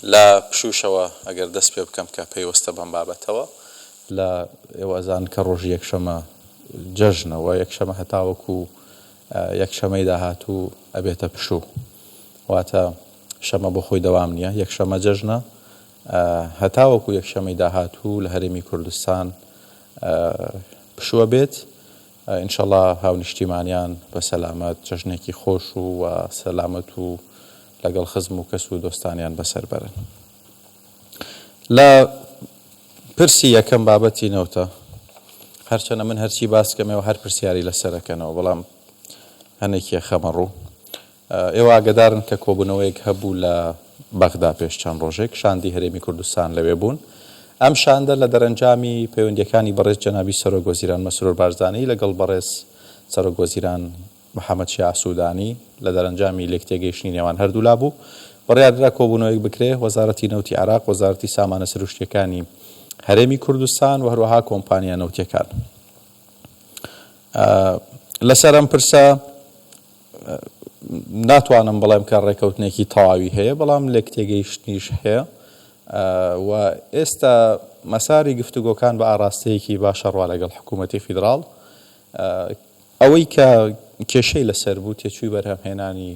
لە پشووشەوە ئەگەر دەست پێ بکەم کە پەیوەستە بەم بابەتەوە. لە ئێوە ئەزانن کە ڕۆژی یەکشەمە جەژنە و یەکشەمە هەتاوەکو یەکشەمەی داهاتوو ئەبێتە پشوو. واتە شەمە بۆ خۆی دەوام نییە، یەکشەمە جەژنە هەتاوەکو یەکشەمەی داهاتوو لە هەرێمی کوردستان پشووە بێت. ئینشەڵا هاونیشتیمانیان بە سەلامەت جەژنێکی خۆش و و سەلامەت و لەگەڵ خزم و کەس و دۆستانیان بەسەر بەرن. لە پرسی یەکەم بابەتی نەوتە، هەرچەنە من هەرچی باس کەم ئێوە هەر پرسیاری لەسەر ئەکەنەوە، بەڵام هەنێکی ئەخەمە ڕوو. ئێوە ئاگەدارن کە کۆبوونەوەیەک هەبوو لە بەغدا پێش چەند ڕۆژێک، شاندی هەرێمی کوردستان لەوێ بوون. ئەم شاندە لە دەرەنجامی پەیوەندییەکانی بەڕێز جەنابی سەرۆک وەزیران مەسرور بارزانی لەگەڵ بەڕێز سەرۆک وەزیران محەمەد شیاع سودانی لە دەرەنجامی لێکتێگەیشتنی نێوان هەردوولا بوو. بڕیاردرا کۆبوونەوەیەک بکرێ، وەزارەتی نەوتی عێراق، وەزارەتی سامانە سروشتییەکانی هەرێمی کوردستان و هەروەها کۆمپانیا نەوتییەکان. لەسەر ئەم پرسە ناتوانم بڵێم کە ڕێکەوتنێکی تەواوی هەیە، بەڵام لێکتێگەیشتنیش هەیە و ئێستا مەساری گفتوگۆکان بە ئاڕاستەیەکی باشە ڕوا لەگەڵ حکوومەتی فیدراڵ. ئەوەی کە کێشەی لەسەر بوو تێچووی بەرهەمهێنانی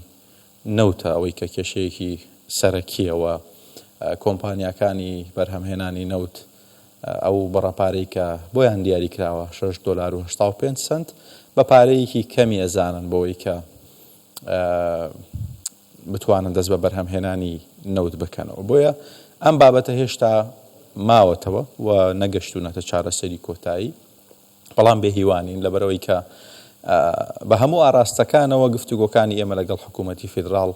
نەوتە، ئەوەی کە کێشەیەکی سەرەکییە و کۆمپانیاکانی بەرهەمهێنانی نەوت ئەو بڕە پارەی کە بۆیان دیاری کراوە شەش دۆلار و 85 سەنت بە پارەیەکی کەمی ئەزانن بۆی کە بتوانن دەست بە بەرهەمهێنانی نەوت بکەنەوە. بۆیە ئەم بابەتە هێشتا ماوەتەوە و نەگەشتوونەتە چارەسەری کۆتایی. بەڵام بێ هیوا نین، لەبەرئەوەی کە بە هەموو ئاراستەکانەوە گفتوگۆکانی ئێمە لەگەڵ حکوومەتی فیدراڵ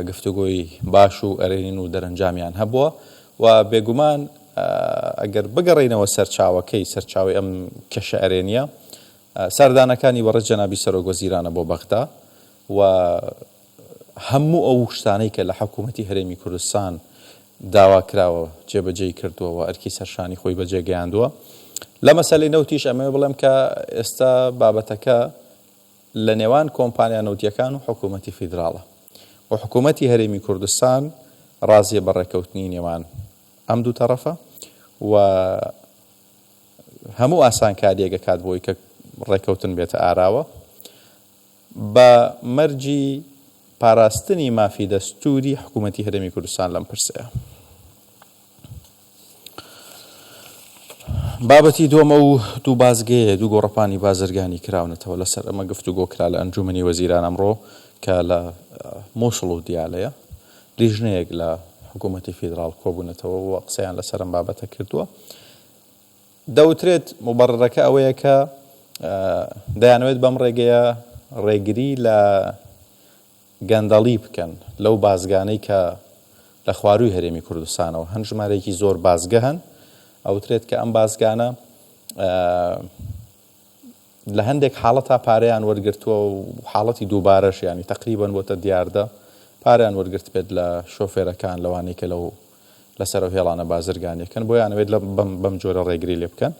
گفتوگۆی باش و ئەرێنین و دەرەنجامیان هەبووە و بێگومان ئەگەر بگەڕێینەوە سەرچاوەکەی، سەرچاوەی ئەم کەشە ئەرێنییە، سەردانەکانی بەڕێز جەنابی سەرۆکوەزیرانە بۆ بەغدا و هەموو ئەو شتانەی کە لە حکوومەتی هەرێمی کوردستان داوا کراوە جێبەجێی کردووە و ئەرکی سەرشانی خۆی بەجێ گەیاندووە. لە مەسەلەی نەوتیش ئەمەوێ بڵێم کە ئێستا بابەتەکە لە نێوان کۆمپانیا نەوتییەکان و حکوومەتی فیدراڵە و حکوومەتی هەرێمی کوردستان ڕازییە بە ڕێککەوتنی نێوان ئەم دوو تەڕەفە و هەموو ئاسانکارییەک ئەکات بۆی کە ڕێککەوتن بێتە ئاراوە. بە مەرجی پاراستنی مافی دەستووری حکوومەتی هەرێمی کوردستان لەم پرسەیە. بابەتی دووەم ئەو دوو بازگەیە، دوو گۆڕەپانی بازرگانی کراونەتەوە، لەسەر ئەمە گفتوگۆ کرا لە ئەنجوومەنی وەزیران ئەمڕۆ کە لە مووسڵ و دیالەیە، لیژنەیەک لە حکوومەتی فیدراڵ کۆبوونەتەوە و قسەیان لەسەر ئەم بابەتە کردووە. دەوترێت موبەڕڕەکە ئەوەیە کە دەیانەوێت بەم ڕێگەیە ڕێگری لە گەندەڵی بکەن لەو بازگانەی کە لە خوارووی هەرێمی کوردستانەوە هەن، ژمارەیەکی زۆر بازگە هەن، ئەوترێت کە ئەم بازگانە لە هەندێک حاڵەتا پارەیان وەرگرتووە و حاڵەتی دووبارەش یانی تەقریبەن بۆتە دیاردە پارەیان وەرگرتبێت لە شۆفێرەکان لەوانەی کە لەو لەسەر ئەو هێڵانە بازرگانیەکەن بۆیان ئەوێت لە بەم بەم جۆرە ڕێگری لێ بکەن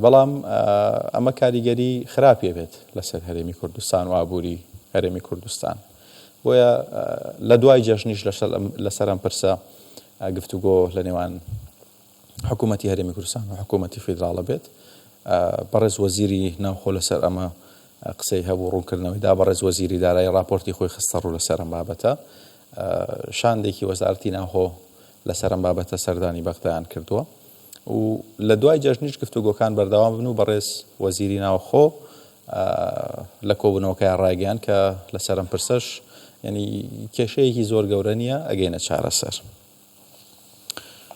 بەڵام ئەمە کاریگەری خراپی بێت لەسەر هەرێمی کوردستان و ئابووری هەرێمی کوردستان بۆیە لە دوای جەژنیش لەسەر ئەم پرسە گفتوگۆ لە نێوان حکوومەتی هەرێمی کوردستان و حکوومەتی فیدراڵە بێت. بەڕێز وەزیری ناوخۆ لەسەر ئەمە قسەی هەبوو، ڕوونکردنەوەی دا. بەڕێز وەزیری دارایی ڕاپۆرتی خۆی خستە ڕوو لەسەر ئەم بابەتە. شاندێکی وەزارەتی ناوخۆ لەسەر ئەم بابەتە سەردانی بەغدایان کردووە و لە دوای جەژنیش گفتوگۆکان بەردەوام بن و بەڕێز وەزیری ناوخۆ لە کۆبوونەوەکەیان ڕایگەیاند کە لەسەر ئەم پرسەش یعنی کێشەیەکی زۆر گەورە نییە ئەگەینە چارەسەر.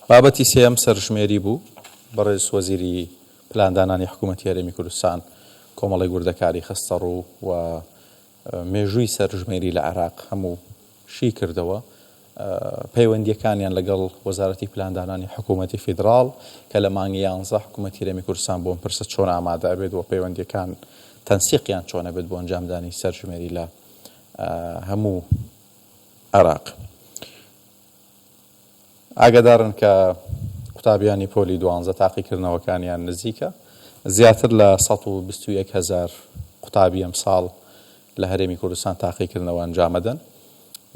بابەتی سێیەم سەرژمێری بوو، بەڕێز وەزیری پلاندانانی حکوومەتی هەرێمی کوردستان کۆمەڵێک وردەکاری خستەڕوو و مێژووی سەرژمێری لە عێراق هەموو شی کردەوە، پەیوەندییەکانیان لەگەڵ وەزارەتی پلاندانانی حکوومەتی فیدراڵ کە لە مانگی یانزە حکوومەتی هەرێمی کوردستان بۆ ئەم پرسە چۆن ئامادە ئەبێت و پەیوەندییەکان تەنسیقیان چۆن ئەبێت بۆ ئەنجامدانی سەرژمێری لە هەموو عێراق. ئاگادارن کە قوتابیانی پۆلی دوانزە تاقیکردنەوەکانیان نزیکە، زیاتر لە 121 هەزار قوتابی ئەمساڵ لە هەرێمی کوردستان تاقیکردنەوە ئەنجامەدەن.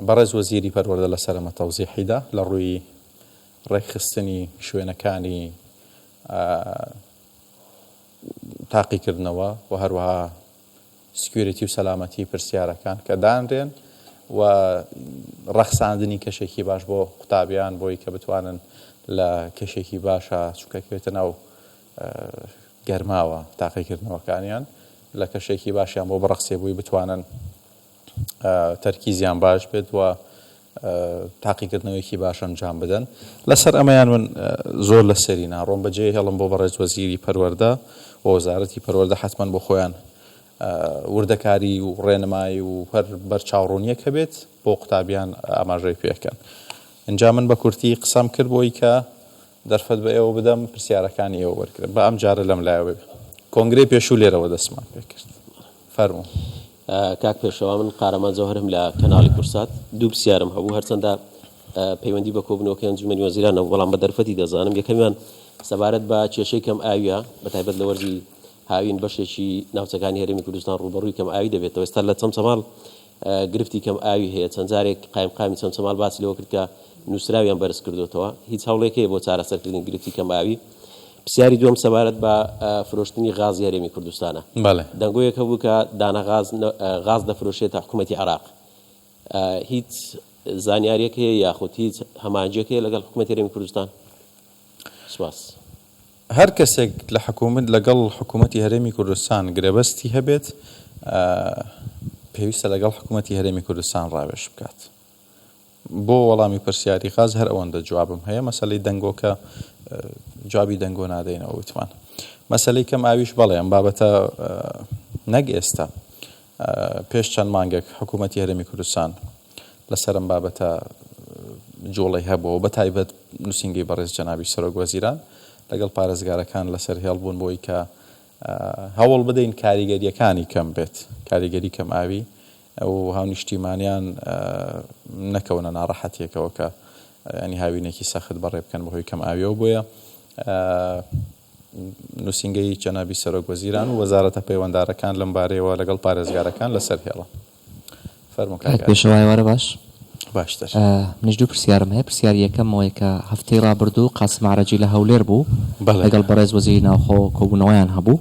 بەڕێز وەزیری پەروەردە لەسەر ئەمە تەوزیحی دا لە ڕووی ڕێکخستنی شوێنەکانی تاقیکردنەوە و هەروەها security و سەلامەتی پرسیارەکان کە دانرێن و ڕەخساندنی کەشێکی باش بۆ قوتابیان بۆی کە بتوانن لە کەشێکی باشە چونکە کەوێتە ناو گەرماوە تاقیکردنەوەکانیان لە کەشێکی باشیان بۆ بڕەخسێ بووی بتوانن تەرکیزیان باش بێت و تاقیکردنەوەیەکی باش ئەنجام بدەن. لەسەر ئەمەیان من زۆر لەسەری ناڕۆم، بەجێ هێڵم بۆ بەڕێز وەزیری پەروەردە و وەزارەتی پەروەردە حەتمەن بۆ خۆیان وردەکاری و ڕێنمایی و هەر بەرچاوڕوونیەک هەبێت بۆ قوتابیان ئاماژەی پێکەن. ئینجا من بە کورتی قسەم کرد بۆی کە دەرفەت بە ئێوە بدەم پرسیارەکانی ئێوە وەرگرم. با ئەمجارە لەم لایەوە بێ. کۆنگرەی پێشوو لێرەوە دەستمان پێکرد. فەرموو. کاک پێشەوا من قارەمان جەوهەرم لە کەناڵی کورسات دوو پرسیارم هەبوو هەرچەندە پەیوەندی بە کۆبوونەوەکەی ئەنجومەنی وەزیران نەبوو بەڵام بە دەرفەتی دەزانم یەکەمیان سەبارەت بە کێشەی کەم ئاویە بە تایبەت لە وەرزی هاوین بەشێکی ناوچەکانی هەرێمی کوردستان ڕووبەڕووی کەم ئاوی دەبێتەوە ئێستا لە چەمچەماڵ گرفتی کەم ئاوی هەیە چەند جارێک قایمقامی چەمچەماڵ باسی لەوە کرد کە نووسراویان بەرز کردۆتەوە هیچ هەوڵێک هەیە بۆ چارەسەرکردنی گرفتی کەم ئاوی پرسیاری دووەم سەبارەت بە فرۆشتنی غازی هەرێمی کوردستانە. بەڵێ. دەنگۆیەک هەبوو کە دانە غاز غاز دەفرۆشێتە حکومەتی عێراق. هیچ زانیاریەک هەیە یاخود هیچ هەماهەنگیەک هەیە لەگەڵ حکومەتی هەرێمی کوردستان؟ سوپاس. هەر کەسێک لە حکومت لەگەڵ حکومەتی هەرێمی کوردستان گرێبەستی هەبێت پێویستە لەگەڵ حکومەتی هەرێمی کوردستان ڕاوێژ بکات. بۆ وەڵامی پرسیاری غاز هەر ئەوەندە جوابم هەیە مەسەلەی دەنگۆ کە جوابی دەنگۆ نادەینەوە وتمان مەسەلەی کەم ئاویش بەڵێ ئەم بابەتە نەک ئێستا پێش چەند مانگێک حکوومەتی هەرێمی کوردستان لەسەر ئەم بابەتە جوڵەی هەبووە بە تایبەت نووسینگەی بەڕێز جەنابی سەرۆک وەزیران لەگەڵ پارێزگارەکان لەسەر هێڵ بوون بۆی کە هەوڵ بدەین کاریگەریەکانی کەم بێت کاریگەری کەم ئاوی و هاونیشتیمانیان نەکەونە ناڕەحەتیەکەوە کە ینی هاوینێکی سەخت بەڕێ بکەن بەهۆی کەم ئاویەوە بۆیە نووسینگەی جەنابی سەرۆک وەزیران و وەزارەتە پەیوەندارەکان لەم بارەیەوە لەگەڵ پارێزگارەکان لەسەر هێڵە. فەرموو کاک کاک پێشەوا ئێوارە باش. باشتر. منیش دوو پرسیارم هەیە پرسیاری یەکەم ئەوەیە کە هەفتەی ڕابردوو قاسم عەرەجی لە هەولێر بوو بەڵێ. لەگەڵ بەڕێز وەزیری ناوخۆ کۆبوونەوەیان هەبوو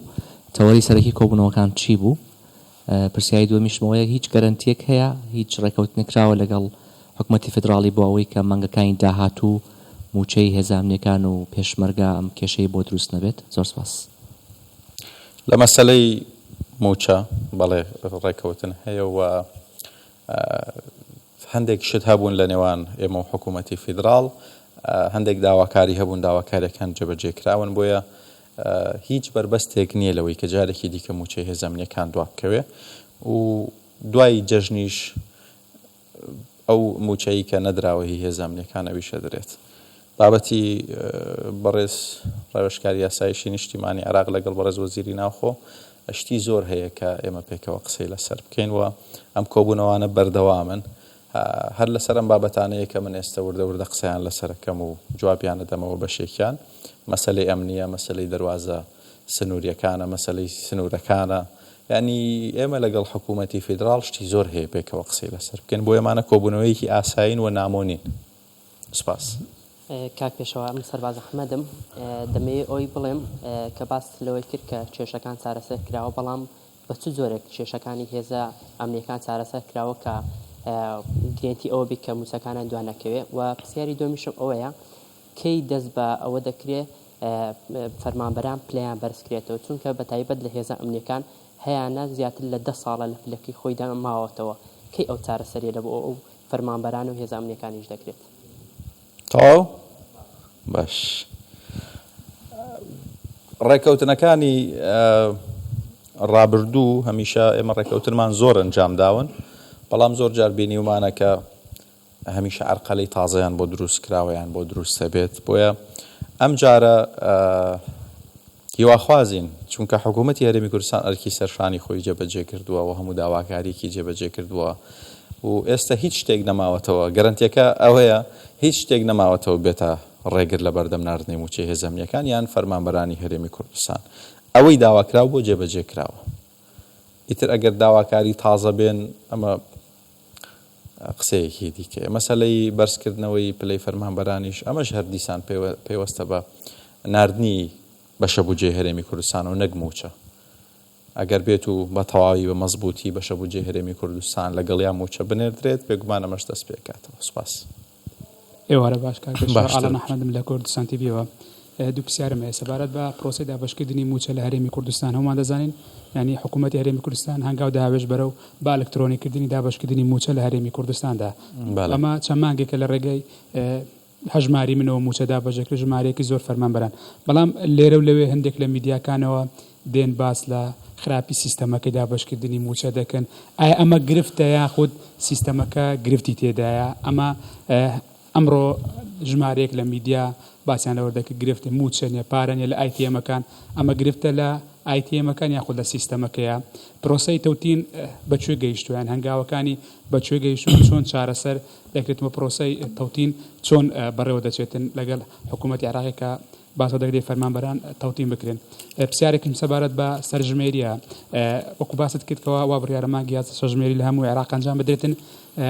تەوەری سەرەکی کۆبوونەوەکان چی بوو؟ پرسیاری دووەمیشم ئەوەیە هیچ گەرەنتییەک هەیە، هیچ ڕێکەوتنێک کراوە لەگەڵ حکومەتی فیدراڵی بۆ ئەوەی کە مانگەکانی داهاتوو مووچەی هێزە ئەمنییەکان و پێشمەرگە ئەم کێشەی بۆ دروست نەبێت؟ زۆر سپاس. لە مەسەلەی مووچە بەڵێ ڕێکەوتن هەیە و هەندێک شت هەبوون لە نێوان ئێمە و حکوومەتی فیدراڵ، هەندێک داواکاری هەبوون، داواکارییەکان جێبەجێ کراون، بۆیە هیچ بەربەستێک نییە لەوەی کە جارێکی دیکە مووچەی هێزە ئەمنییەکان دوابکەوێ و دوای جەژنیش ئەو مووچەی کە نەدراوە هی هێزە ئەمنییەکان ئەویش ئەدرێت. بابەتی بەڕێز ڕاوێژکاری یاسایشی نیشتیمانی عێراق لەگەڵ بەڕێز وەزیری ناوخۆ شتی زۆر هەیە کە ئێمە پێکەوە قسەی لەسەر بکەین و ئەم کۆبوونەوانە بەردەوامن هەر لەسەر ئەم بابەتانەیە کە من ئێستە وردە وردە قسەیان لەسەر ئەکەم و جوابیان ئەدەمەوە بەشێکیان مەسەلەی ئەمنییە، مەسەلەی دەروازە سنوورییەکانە، مەسەلەی سنوورەکانە، یانی ئێمە لەگەڵ حکوومەتی فیدراڵ شتی زۆر هەیە پێکەوە قسەی لەسەر بکەین، بۆیە ئەمانە کۆبوونەوەیەکی ئاسایین و نامۆ نین. سوپاس. کاک پێشەوا من سەرباز ئەحمەدم دەمەوێ ئەوەی بڵێم کە باست لەوەی کرد کە کێشەکان چارەسەر کراوە بەڵام بە چ جۆرێک کێشەکانی هێزە ئەمنیەکان چارەسەر کراوە کە گرێنتی ئەوە بی کە موچەکانیان دوا نەکەوێ و پرسیاری دووەمیشم ئەوەیە کەی دەست بە ئەوە دەکرێ فەرمانبەران پلەیان بەرز کرێتەوە چونکە بە تایبەت لە هێزە ئەمنیەکان هەیانە زیاتر لە دە ساڵە لە پلەکەی خۆیدا ماوەتەوە کەی ئەو چارەسەریە لە بۆ ئەو فەرمانبەران و هێزە ئەمنیەکانیش دەکرێت؟ تەواو باش ڕێکەوتنەکانی ڕابردوو هەمیشە ئێمە ڕێکەوتنمان زۆر ئەنجام داون بەڵام زۆر جار بینیومانە کە هەمیشە عەرقەلەی تازەیان بۆ دروست کراوە یان بۆ دروست دەبێت بۆیە ئەم جارە هیواخوازین، چونکە حکوومەتی هەرێمی کوردستان ئەرکی سەرشانی خۆی جێبەجێ کردووە و هەموو داواکارییەکی جێبەجێ کردووە و ئێستە هیچ شتێک نەماوەتەوە، گەرەنتییەکە ئەوەیە هیچ شتێک نەماوەتەوە بێتە ڕێگر لە بەردەم ناردنی مووچەی هێزە ئەمنییەکان یان فەرمانبەرانی هەرێمی کوردستان. ئەوەی داواکراو بووە جێبەجێ کراوە. ئیتر ئەگەر داواکاری تازە بێن ئەمە. قسەیەکی دیکەیە. مەسەلەی بەرزکردنەوەی پلەی فەرمانبەرانیش ئەمەش هەر دیسان پەیوەستە بە ناردنی بەشە بودجەی هەرێمی کوردستانەوە نەک مووچە. ئەگەر بێت و بە تەواوی بە مەزبووتی بەشە بودجەی هەرێمی کوردستان لەگەڵیا مووچە بنێردرێت، بێگومان ئەمەش دەست پێکاتەوە. سوپاس. ئێوارە باش کاک پێشەوا باشتر ئالان ئەحمەدم لە کوردستان تیڤیەوە دوو پرسیارم هەیە سەبارەت بە پرۆسەی دابەشکردنی مووچە لە هەرێمی کوردستان هەموومان دەزانین یانی حکوومەتی هەرێمی کوردستان هەنگاو دەهاوێژ بەرەو بە ئەلکترۆنی کردنی دابەشکردنی مووچە لە هەرێمی کوردستاندا بەڵێ. ئەمە چەند مانگێکە لە ڕێگەی هەژماری منەوە مووچە دابەش دەکرێت ژمارەیەکی زۆر فەرمانبەران بەڵام لێرە و لەوێ هەندێک لە میدیاکانەوە دێن باس لە خراپی سیستەمەکەی دابەشکردنی مووچە دەکەن، ئایا ئەمە گرفتە یاخود سیستەمەکە گرفتی تێدایە؟ ئەمە ئەمڕۆ ژمارەیەک لە میدیا باسیان لەوە دەکرد گرفت مووچە نیە، پارە نیە لە ئای تی ئێمەکان، ئەمە گرفتە لە ئای تی ئێمەکان یاخود لە سیستەمەکەیە؟ پرۆسەی تەوتین بە کوێ گەیشتووە یان هەنگاوەکانی بە کوێ گەیشتوون و چۆن چارەسەر دەکرێت و پرۆسەی تەوتین چۆن بەڕێوە دەچێتن لەگەڵ حکوومەتی عێراقی کە باسە دەکرێت فەرمانبەران تەوتین بکرێن. پرسیارێکم سەبارەت بە سەرژمێریە وەکو باست کرد کەوا وا بڕیارە مانگی 11 سەرژمێری لە هەموو عێراق ئەنجام بدرێتن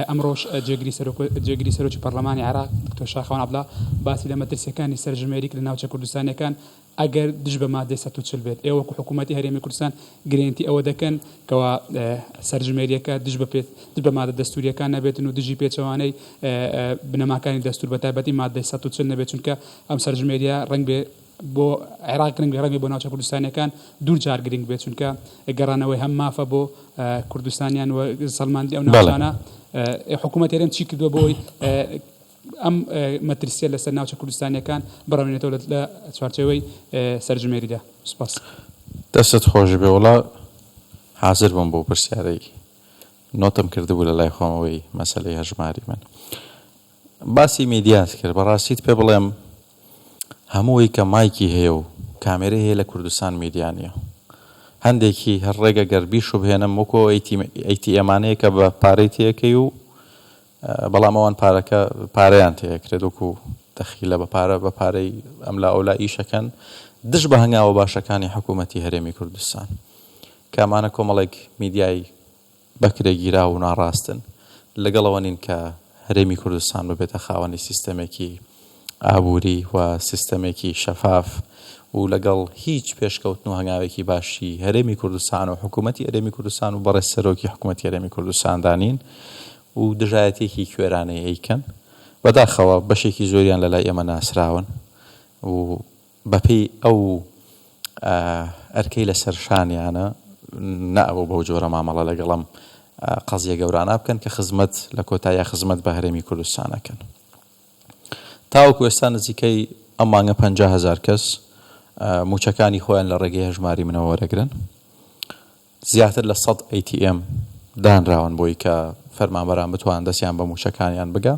ئەمڕۆش جێگری سەرۆک جێگری سەرۆکی پەرلەمانی عێراق دکتۆر شاخەوان عەبدوڵا باسی لە مەترسیەکانی سەرژمێری کرد لە ناوچە کوردستانیەکان ئەگەر دژ بە مادەی 140 بێت ئێوە وەکو حکوومەتی هەرێمی کوردستان گرێنتی ئەوە دەکەن کەوا سەرژمێریەکە دژ بە پێ دژ بە مادە دەستوریەکان نەبێتن و دژی پێچەوانەی بنەماکانی دەستور بە تایبەتی مادەی 140 نەبێت چونکە ئەم سەرژمێریە ڕەنگ بێ بۆ عێراق گرنگ بێ ڕەنگ بێ بۆ ناوچە کوردستانیەکان دوور جار گرنگ بێت چونکە گەڕانەوەی هەم مافە بۆ کوردستانیان و سەلماندنی ئەو ناوچانە حکوومەت هەرێم چی کردووە بۆی ئەم مەترسیە لەسەر ناوچە کوردستانیەکان بڕەوێنێتەوە لە چوارچێوەی سەرژمێریدا سپاس. دەستت خۆش بێ وەڵا حازر بووم بۆ پرسیارەی نۆتم کردبوو لە لای خۆمەوەی مەسەلەی هەژماری من. باسی میدیات کرد بەڕاستیت پێ بڵێم هەمووی کە مایکی هەیە و کامێرەی هەیە لە کوردستان میدیا نییە هەندێکی هەر ڕێگە گەر بیشوبهێنم وەکو ئەی تی ئێمانەیە کە بە پارەی تێەکەی و بەڵام ئەوان پارەکە پارەیان تێکرێت وەکو دەخیلە بە پارە بە پارەی ئەملا ئەولا ئیشەکەن دژ بە هەنگاوە باشەکانی حکوومەتی هەرێمی کوردستان کامانە کۆمەڵێک میدیای بەکرێگیراو و ناڕاستن، لەگەڵ ئەوە نین کە هەرێمی کوردستان ببێتە خاوەنی سیستەمێکی ئابووری و سیستەمێکی شەفاف و لەگەڵ هیچ پێشکەوتن و هەنگاوێکی باشی هەرێمی کوردستان و حکوومەتی هەرێمی کوردستان و بەڕێز سەرۆکی حکوومەتی هەرێمی کوردستاندا نین و دژایەتییەکی کوێرانەی ئەیکەن. بەداخەوە بەشێکی زۆریان لەلای ئێمە ناسراون و بەپێی ئەو ئەرکەی لەسەر شانیانە نەئەبوو بەو جۆرە مامەڵە لەگەڵ ئەم قەزیە گەورانە بکەن کە خزمەت لە کۆتاییا خزمەت بە هەرێمی کوردستان ئەکەن. تاوەکو ئێستا نزیکەی ئەم مانگە 50 هەزار کەس مووچەکانی خۆیان لە ڕێگەی هەژماری منەوە وەرەگرن. زیاتر لە 100 ATM دانراون بۆی کە فەرمانبەران بتوان دەستیان بە مووچەکانیان بگا.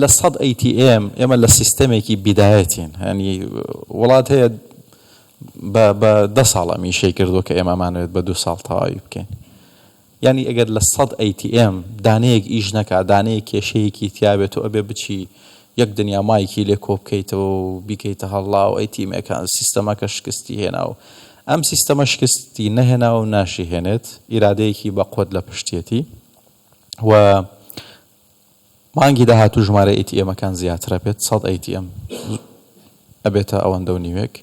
لە سەد ئەی تی ئێم ئێمە لە سیستەمێکی بیدایەتین هەنی وڵات هەیە بە بە دە ساڵ ئەم ئیشەی کردووە کە ئێمە ئەمانەوێت بە دوو ساڵ تەواوی بکەین یعنی ئەگەر لە سەد ئەی تی ئێم دانەیەک ئیش نەکا دانەیەک کێشەیەکی تیابێت و ئەبێ بچی یەک دنیا مایکی لێ کۆ بکەیتەوە و بیکەیتە هەڵڵا و ئەی تیمەکان سیستەمەکە شکستی هێنا و ئەم سیستەمە شکستی نەهێنا و ناشی هێنێت ئیرادەیەکی بەقوەت لە پشتیەتی و مانگی داهاتوو ژمارەی ئەی تی ئێمەکان زیاتر ئەبێت، سەد ئەی تی ئێم ئەبێتە ئەوەندە و نیوێک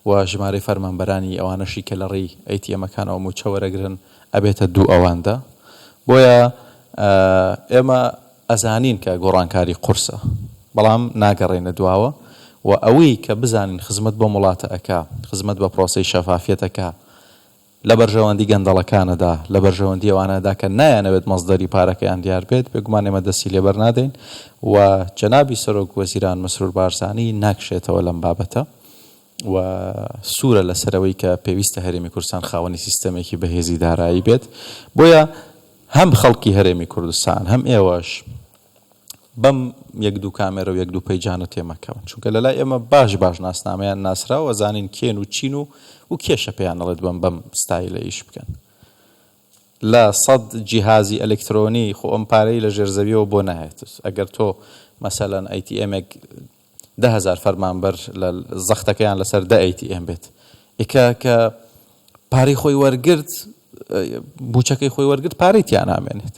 و ژمارەی فەرمانبەرانی ئەوانەشی کە لە ڕێی ئەی تی ئێمەکانەوە مووچە وەرەگرن ئەبێتە دوو ئەوەندە. بۆیە ئێمە ئەزانین کە گۆڕانکاری قورسە، بەڵام ناگەڕێینە دواوە و ئەوەی کە بزانین خزمەت بەم وڵاتە ئەکا، خزمەت بە پرۆسەی شەفافیەت ئەکا، لە بەرژەوەندی گەندەڵەکانەدا، لە بەرژەوەندی ئەوانەدا کە نایانەوێت مەسدەری پارەکەیان دیار بێت، بێگومان ئێمە دەستی لێ بەرنادەین و جەنابی سەرۆک وەزیران مەسرور بارزانی ناکشێتەوە لەم بابەتە و سوورە لەسەر ئەوەی کە پێویستە هەرێمی کوردستان خاوەنی سیستەمێکی بەهێزی دارایی بێت. بۆیە هەم خەڵکی هەرێمی کوردستان هەم ئێوەش بەم یەک دوو کامێرە و یەک دوو پەیجانە تێمەکەون چونکە لەلای ئێمە باش باش ناسنامەیان ناسراوە زانین کێن و چین و و کێشە پێیان ئەڵێت بەم بەم ستایلە ئیش بکەن لە سەد جیهازی ئەلکترۆنی خۆ ئەم پارەی لە ژێر زەویەوە بۆ نایەت ئەگەر تۆ مەسەلەن ئەی تی ئێمێک 10000 فەرمانبەر لە زەختەکەیان لەسەر دە ئەی تی ئێم بێت ئیکە کە پارەی خۆی وەرگرت. موچەکەی خۆی وەرگرت پارەی تیا نامێنێت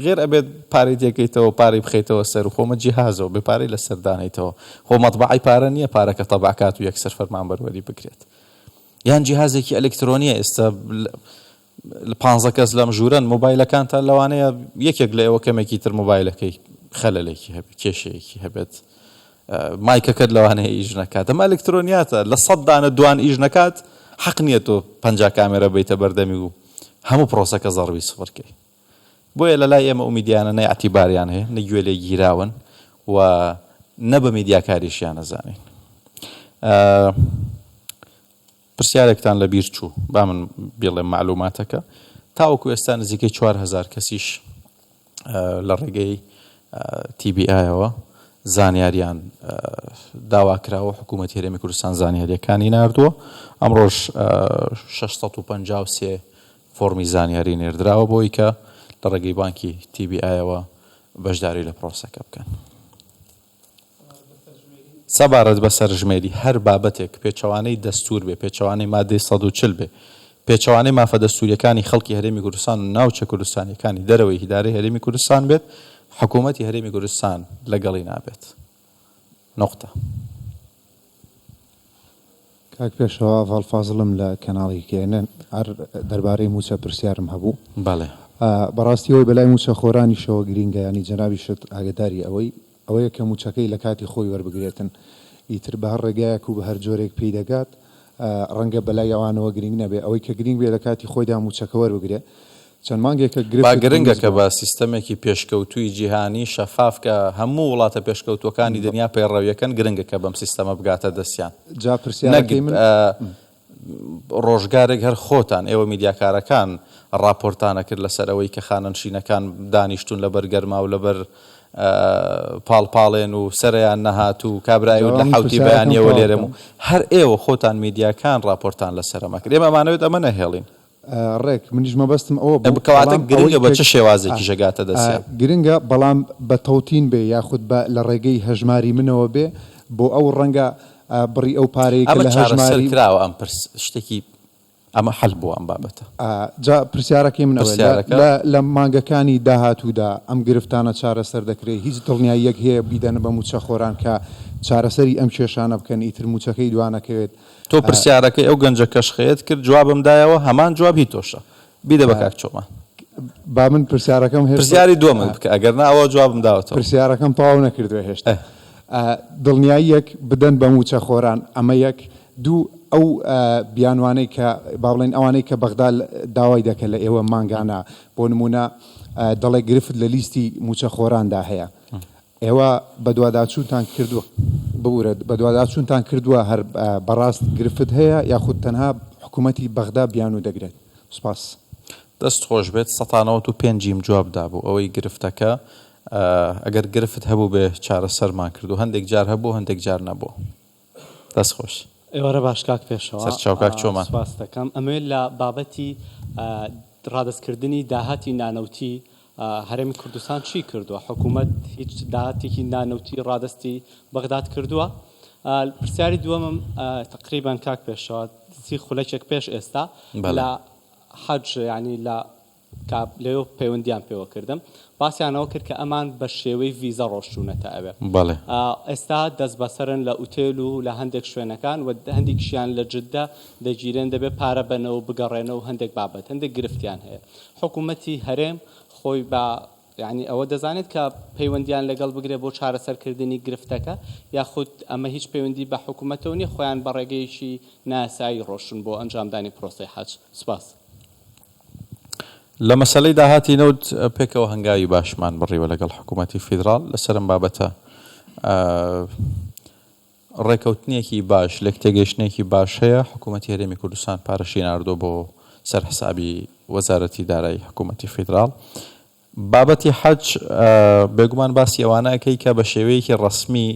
غێر ئەبێت پارەی تێکەیتەوە پارەی بخەیتەوە سەر و خۆمە جیهازەوە بێ پارەی لەسەر دانیتەوە خۆ مەطبعی پارە نییە پارەکە تەبعکات و یەکسەر فەرمانبەر وەری بگرێت یان جیهازێکی ئەلکترۆنیە ئێستا پ کەس لەم ژوورن مۆبایلەکانتان لەوانەیە یەکێک لە ئێوە کەمێکی تر مۆبایلەکەی خەلەلێکی هەبێت کێشەیەکی هەبێت مایکەکەت لەوانەیە ئیش نەکات ئەمە ئەلکترۆنیاتە لە سەد دانە دوان ئیش نەکات حەق نییە تۆ 50 کامێرە بیتە بەردەمی و هەموو پرۆسەکە زەڕبی سفرکەی بۆیە لە لای ئێمە ئەو میدیانە نە ئیعتیباریان هەیە نە گوێ لێ گیراون و نە بە میدیاکاریشیان ئەزانین. پرسیارێکتان لە بیر چوو با من بیڵێم مەعلوماتەکە تاوەکو ئێستا نزیکەی 4000 کەسیش لە ڕێگەی TBI-ەوە زانیاریان داوا کراوە حکوومەتی هەرێمی کوردستان زانیاریەکانی ناردووە ئەمڕۆژ 653 فۆڕمی زانیاری نێردراوە بۆی کە لە ڕێگەی بانکی TBI-ەوە بەشداری لە پرۆسەکە بکەن. سەبارەت بە سەرژمێری، هەر بابەتێک پێچەوانەی دەستوور بێ، پێچەوانەی مادەی 140 بێ، پێچەوانەی مافە دەستوورییەکانی خەڵکی هەرێمی کوردستان و ناوچە کوردستانییەکانی دەرەوەی ئیدارەی هەرێمی کوردستان بێت، حکوومەتی هەرێمی کوردستان لەگەڵی نابێت. نوقتە. کاک پێشەوا ئاڤاڵ فازڵم لە کەناڵی کێنن هەر دەربارەی مووچە پرسیارم هەبوو. بەڵێ. بەڕاستی ئەوەی بەلای مووچە خۆرانیشەوە گرینگە یانی جەنابیشت ئاگەداری ئەوەی ئەوەیە کە مووچەکەی لە کاتی خۆی وەربگرێتن ئیتر بە هەر ڕێگایەک و بە هەر جۆرێک پێی دەگات ڕەنگە بەلای ئەوانەوە گرینگ نەبێ ئەوەی کە گرینگ بێ لە کاتی خۆیدا مووچەکە وەربگرێ چەند مانگێکە با گرفت گرنگە دروست کە بووە. بە سیستەمێکی پێشکەوتووی جیهانی شەفاف کە هەموو وڵاتە پێشکەوتووەکانی دنیا پەیڕەویەکەن گرنگە کە بەم سیستەمە بگاتە دەستیان جا نەک پرسیارەکەی من. ڕۆژگارێک هەر خۆتان ئێوە میدیاکارەکان ڕاپۆرتان ئەکرد لەسەر ئەوەی کە خانەنشینەکان دانیشتوون لەبەر گەرما و لەبەر پاڵ پاڵێن و سەرەیان نەهات و کابرای جا وت با لە من حەوتی پرسیارەکەم بەیانیەوە تەواو لێرەم و بکەم. هەر ئێوە خۆتان میدیاکان ڕاپۆرتان لەسەر ئەمە کرد ئێمە ئەمانەوێت ئەمە نەهێڵین. ڕێک منیش مەبەستم ئەوە بوو کەواتە بەڵام گرنگە ئەوەی بە کە چ شێوازێکیش ئەگاتە دەستیان؟ گرنگە بەڵام بە تەوتین بێ یاخود بە لە ڕێگەی هەژماری منەوە بێ بۆ ئەو ڕەنگە بڕی ئەو پارەی کە ئەمە لە چارەسەر هەژماری. کراوە ئەم پرس شتێکی ئەمە حەل بووە ئەم بابەتە. جا پرسیارەکەی من ئەوەیە لە پرسیارەکە؟ لە لە مانگەکانی داهاتوودا ئەم گرفتانە چارەسەر دەکرێ هیچ دڵنیاییەک هەیە بیدەن بە مووچەخۆران کە چارەسەری ئەم کێشانە بکەن ئیتر مووچەکەی دوانەکەوێت تۆ پرسیارەکەی ئەو گەنجە کەشخەیەت کرد جوابم دایەوە هەمان جواب هی تۆشە بیدە بە کاک چۆمان. با من پرسیارەکەم هێشتا پرسیاری دووەمت بکە ئەگەر نا ئەوە جوابم داوەتەوە. پرسیارەکەم تەواو نەکردووە هێشتا. دڵنیاییەک بدەن بە مووچەخۆران ئەمە یەک، دوو ئەو بیانوانەی کە با بڵێین ئەوانەی کە بەغدا داوای دەکە لە ئێوە مانگانە بۆ نموونە دەڵێ گرفت لە لیستی مووچەخۆراندا هەیە ئێوە بەدواداچوونتان کردووە ببورە بەدواداچوونتان کردووە هەر بەڕاست گرفت هەیە یاخود تەنها حکوومەتی بەغدا بیانوو دەگرێت؟ سوپاس. دەست خۆش بێت سەتا 95 یم جواب دابوو ئەوەی گرفتەکە ئەگەر گرفت هەبووبێ چارەسەرمان کردوو هەندێک جار هەبوو هەندێک جار نەبوو دەست خۆش. ئێوارە باش کاک پێشەوا سەرچاو کاک چۆمان. سوپاست دەکەم ئەمەوێت لە بابەتی ڕادەستکردنی داهاتی نانەوتی هەرێمی کوردستان چی کردووە؟ حکوومەت هیچ داهاتێکی نانەوتی ڕادەستی بەغداد کردووە؟ پرسیاری دووەمم تەقریبەن کاک پێشەوا سی خولەکێک پێش ئێستا لە حەج یانی لە کە لەوێ پەیوەندیان پێوە کردم باسیان ئەوە کرد کە ئەمان بە شێوەی ڤیزە ڕۆشتوونەتە ئەوێ بەڵێ. ئێستا دەستبەسەرن لە ئوتێل و لە هەندێک شوێنەکان و هەندێکیشیان لە جدە دەگیرێن دەبێت پارە بەنەوە بگەڕێنەوە و هەندێک بابەت هەندێک گرفتیان هەیە حکوومەتی هەرێم خۆی بە یانی ئەوە دەزانێت کە پەیوەندیان لەگەڵ بگرێت بۆ چارەسەرکردنی گرفتەکە یاخود ئەمە هیچ پەیوەندی بە حکوومەتەوە نییە خۆیان بە ڕێگەیەکی نایاسایی ڕۆشتوون بۆ ئەنجامدانی پرۆسەی حەج؟ سوپاس. لە مەسەلەی داهاتی نەوت پێکەوە هەنگاوی باشمان بڕیوە لەگەڵ حکوومەتی فیدراڵ لەسەر ئەم بابەتە ڕێکەوتنێکی باش لێکتێگەیشتنێکی باش هەیە حکوومەتی هەرێمی کوردستان پارەشی ناردووە بۆ سەر حسابی وەزارەتی دارایی حکوومەتی فیدراڵ بابەتی حەج بێگومان باسی ئەوانە ئەکەی کە بە شێوەیەکی ڕەسمی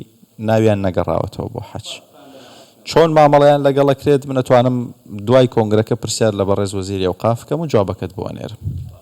ناویان نەگەڕاوەتەوە بۆ حەج. چۆن مامەڵەیان لەگەڵ ئەکرێت من ئەتوانم دوای کۆنگرەکە پرسیار لە بەڕێز وەزیری ئەوقاف بکەم و جوابەکەت بۆ ئەنێرم.